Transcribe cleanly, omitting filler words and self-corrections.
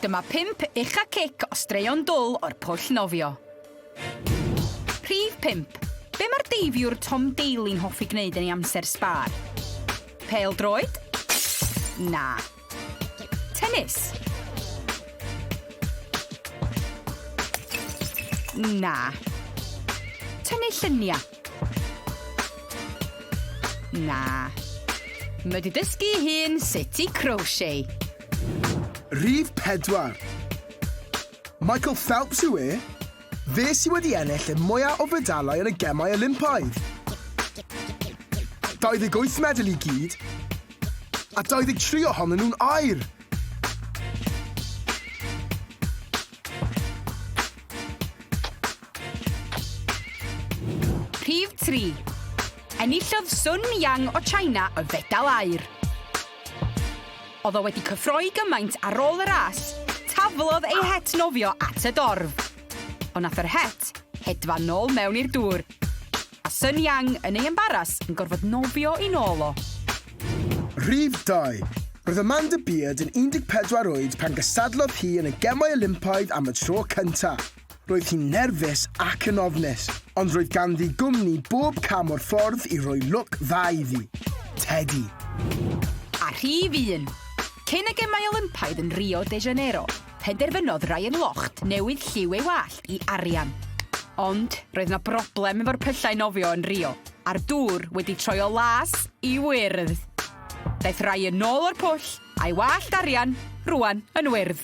Dyma pump ucha cic o straeon dwl o'r pwll nofio. Rhif 5. Be mae'r deifiwr Tom Daley'n hoffi gwneud yn ei amser sbâr? Pêl droed? Na. Tennis? Na. Tynnu lluniau? Na. Mae 'di dysgu ei hun sut i crochet. Rhif 4. Michael Phelps yw e. Fe sy wedi ennill y mwya o fedalau yn y Gemau Olympaidd. 28 medal i gyd, a 23 ohonyn nhw'n aur! Rhif 3. Enillodd Sun Yang o China y fedal aur. Oedd o wedi cyffroi gymaint ar ôl y ras, taflodd ei het nofio at y dorf. Ond nath yr het hedfan nôl mewn i'r dŵr, a Sun Yang yn ei embaras yn gorfod nofio i nôl o. Rhif 2. Roedd Amanda Beard yn 14 oed pan gystadlodd hi yn y Gemau Olympaidd am y tro cyntaf. Roedd hi'n nerfus ac yn ofnus, ond roedd ganddi gwmni bob cam o'r ffordd i roi lwc dda iddi. Teddy. A rhif un. Cyn y Gemau Olympaidd yn Rio de Janeiro, penderfynodd Ryan Lochte newid lliw ei wallt i arian. Ond, roedd 'na broblem efo'r pyllau nofio yn Rio, a'r dŵr wedi troi o las i wyrdd. Daeth Ryan nôl o'r pwll, a'i wallt arian, rŵan, yn wyrdd.